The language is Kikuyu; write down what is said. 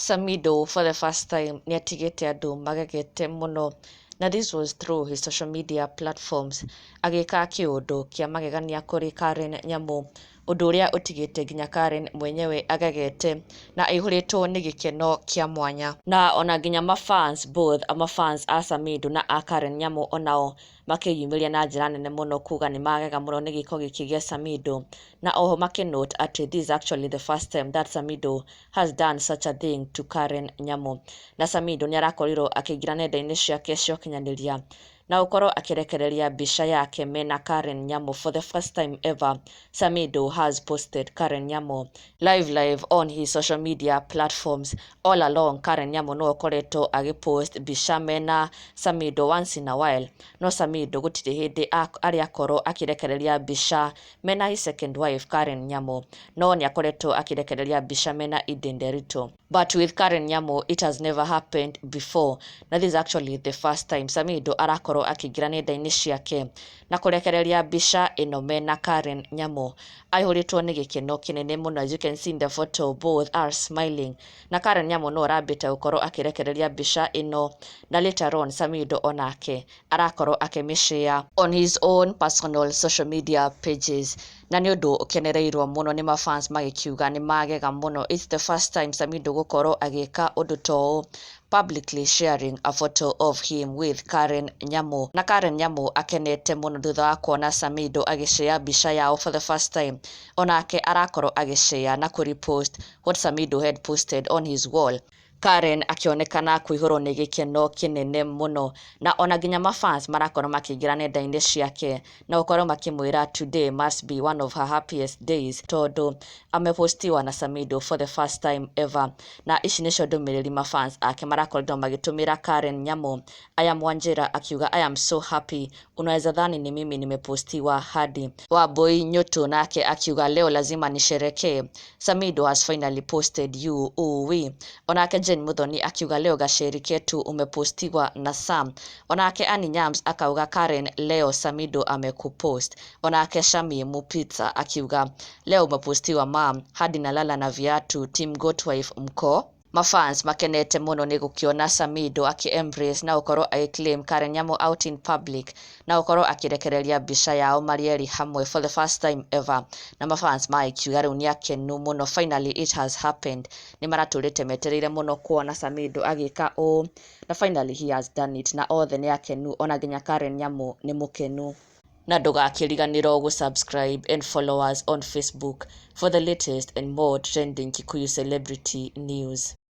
Samidoh for the first time nĩatigĩte andũ magegete mũno, na this was through his social media platforms, agĩka kĩũndũ kĩa magegania kũrĩ Karen Nyamu, ũndũ ũrĩa ũtigĩte nginya Karen mwenyewe agegete na aihũrĩtwo nĩ gĩkeno kĩa mwanya. Na ona nginya mafans, both mafans a Samidoh na a Karen Nyamu, onao makĩyumĩria na njĩra nene mũno kuga nĩ magega mũno nĩ gĩko gĩkĩ gĩa Samidoh, na oho makĩnote atĩ this is actually the first time that Samidoh has done such a thing to Karen Nyamu. Na Samidoh nĩ arakorirwo akĩingĩra nenda-inĩ ciake cia ũkinyanĩria na gũkorwo akĩrekereria mbica yake mena Karen Nyamu. For the first time ever, Samidoh has posted Karen Nyamu live live on his social media platforms. All along, Karen Nyamu no akoretwo agĩpost mbica mena Samidoh once in a while, no Samidoh gũtirĩ hĩndĩ arĩ akorwo akĩrekereria mbica mena his second wife Karen Nyamu, no nĩ akoretwo akĩrekereria mbica mena Eden Nderitu. But with Karen Nyamu, it has never happened before, na this is actually the first time Samidoh arakorwo akĩingĩra nenda-inĩ ciake na kũrekereria mbica ĩno mena Karen Nyamu aihũrĩtwo nĩ gĩkeno kĩnene mũno. As you can see in the photo, both are smiling, na Karen Nyamu no arambĩte gũkorwo akĩrekereria mbica ĩno, na later on Samidoh onake arakorwo akĩmĩshare on his own personal social media pages, na nĩ ũndũ ũkenereirwo mũno nĩ mafans, magĩkiuga nĩ magega mũno. It's the first time Samidoh gũkorwo agĩka ũndũ ta ũũ, publicly sharing a photo of him with Karen Nyamu. Na Karen Nyamu akenete mũno thutha wa kuona Samidoh agĩshare mbica yao for the first time. Onake arakorwo agĩshare na kũrepost what Samidoh had posted on his wall. Karen akĩonekana kũihũrwo nĩ gĩkeno kĩnene mũno, na ona nginya mafans marakorwo makĩingĩra nenda-inĩ ciake na gũkorwo makĩmwĩra today must be one of her happiest days, tondũ amepostiwa na Samidoh for the first time ever. Na ici nĩcio ndũmĩrĩri mafans ake marakorirwo magĩtũmĩra Karen Nyamu. I am Wanjira akiuga, "I am so happy, unaweza dhani ni mimi nimepostiwa." Hadi Wambui Nyutu nake akiuga, "Leo lazima nisherekee, Samidoh has finally posted you, uwi." Onake Jane Muthoni akiuga, "Leo gaceri ketu umepostiwa na Sam." Onake Annie Nyams akauga, "Karen, leo Samidoh amekupost." Onake Shami Mupitsa akiuga, "Leo umepostiwa mam, hadi nalala na viatu. Team Goatwife mko?" Mafans makenete mũno nĩ gũkĩona Samidoh akĩ embrace na gũkorwo agĩclaim Karen Nyamu out in public na gũkorwo akĩrekereria mbica yao marĩ erĩ hamwe for the first time ever, na mafans magĩkiuga rĩu nĩ akenu mũno. Finally it has happened. Nĩ maratũrĩte metereire mũno kuona Samidoh agĩka ũũ, na finally he has done it, na othe nĩ akenu, ona nginya Karen Nyamu nĩ mũkenu. Na ndũgakĩriganĩrwo gũ-subscribe and follow us on Facebook for the latest and more trending Kikuyu celebrity news.